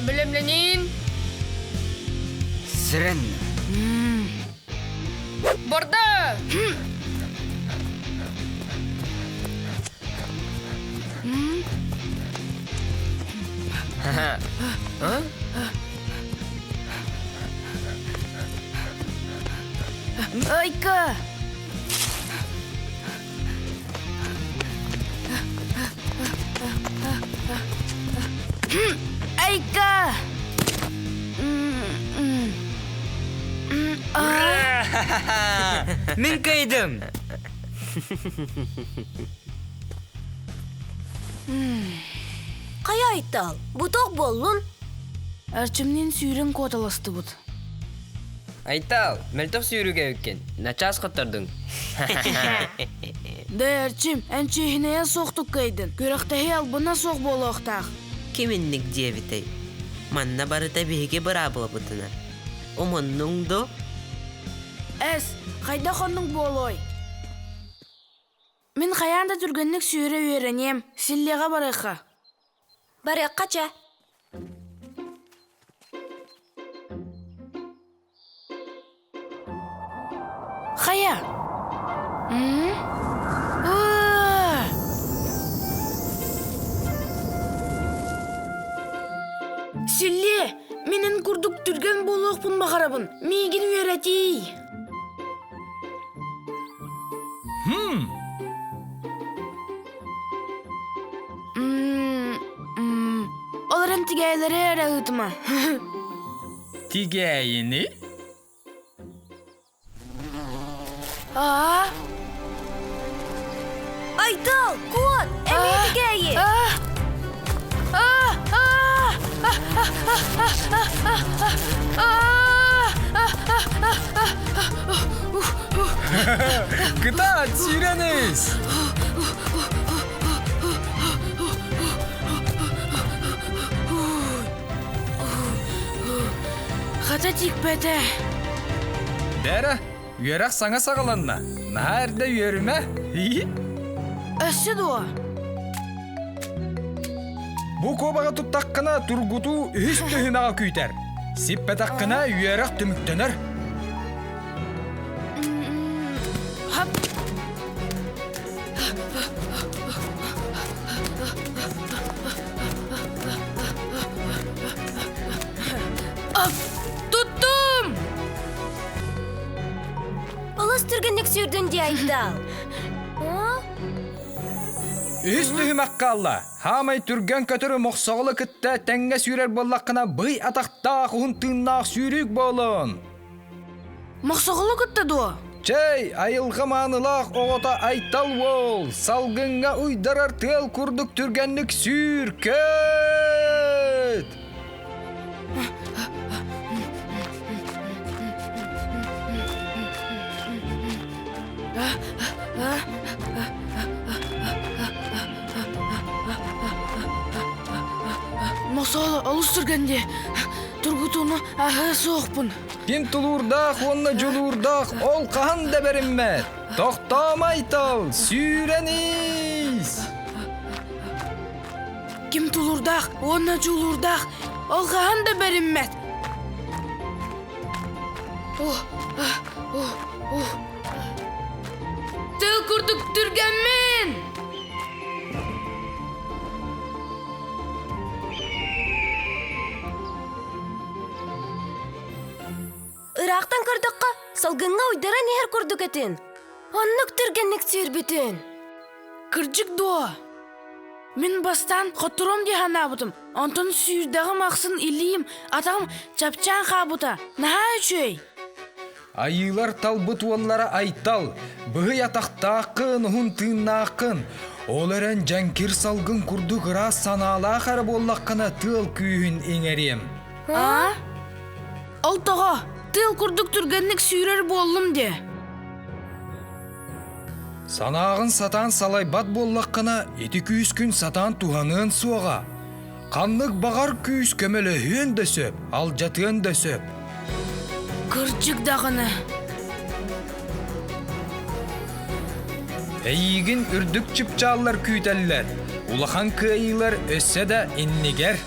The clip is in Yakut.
Бэлэмнэниин. Сирен. Борда! Айка! Айка! Мин кыйдым! Хайа Айтал, буток буоллун? Эрчимниин сүүрэн куоталастыбыт. Айтал, мөлтөх сүүрүүгэ үккин. Начаас хоттордуҥ. Да Эрчим, эн чиэһинэйэ суохтук кыайдын. Күрэхтэһии албына суох буолуохтаах. Ким инник диэбитэй? Манна барыта биһиги быраабылабытынан. Умуннуҥ ду? Эс, хайдах оннук буолуой? Мин хайаан да түргэнник сүүрэ үөрэниэм, силлиэҕэ барыахха. Барыахха чэ. Хайа? М? Аа! Силлиэ, мин эн курдук түргэн буолуохпун баҕарабын. Миигин үөрэтиий. Хм. Ол эрэн тигээйлэри эрэ ыытыма. Тигээйини? Аа? Айтал, куот, эмиэ тигээйи! Аа! Аа! Кытаат, сүүрэн ис! Хата тикпэтэ. Бэрэ, үөрэх саҥа саҕаланна. Наһаа эрдэ үөрүмэ. Өссө дуо? Бу куобаҕы туттаххына тургутуу үһүс түһүмэҕэ күүтэр. Сиппэтэххинэ үөрэх түмүктэнэр. Хап. Туттум! Олус түргэнник сүүрдүн дии Айтал. Үһүс түһүмэх хаалла. Хаамай түргэн көтөрү мохсоҕолу кытта тэҥҥэ сүүрэр буоллаххына бый атахтаах уһун тыыннаах сүүрүүк буолун. Мохсоҕолу кытта дуо? Чэй, айылҕа маанылаах оҕото Айтал уол, салгыҥҥа уйдарар тыал курдук түргэнник сүүр, көт! Мосол олус түргэн дии. Тургутууну аһыы суохпун. Ким тулуурдаах уонна дьулуурдаах ол хаһан да бэриммэт. Тохтоомай тал, сүүрэн ис! Ким тулуурдаах уонна дьулуурдаах ол хаһан да бэриммэт. Тыл курдук түргэммин! Ыраахтан көрдөххө, салгыҥҥа уйдаран иһэр курдук этин. Оннук түргэнник сүүрбүтүн. Кырдьык дуо? Мин бастаан хотторуом дии санаабытым. Онтон сүүрдэҕим ахсын илиим, атаҕым чапчаан хаалбыта. Наһаа үчүгэй. Айыылар талбыт уоллара Айтал, быһый атахтааххын, уһун тыыннааххын. Ол эрэн дьэҥкир салгын курдук ыраас санаалаах эрэ буоллаххына тыал күүһүн иҥэриэм. Аа? Ол тоҕо? Тыал курдук түргэнник сүүрэр буоллум диэ. Санааҕын сатаан салайбат буоллаххына, ити күүскүн сатаан туһаныан суоҕа. Ханнык баҕар күүс көмөлөһүөн да сөп, алдьатыан да сөп. Кырдьык даҕаны. Эйиигин үрдүк чыпчааллар күүтэллэр, улахан кыайыылар өссө да иннигэр.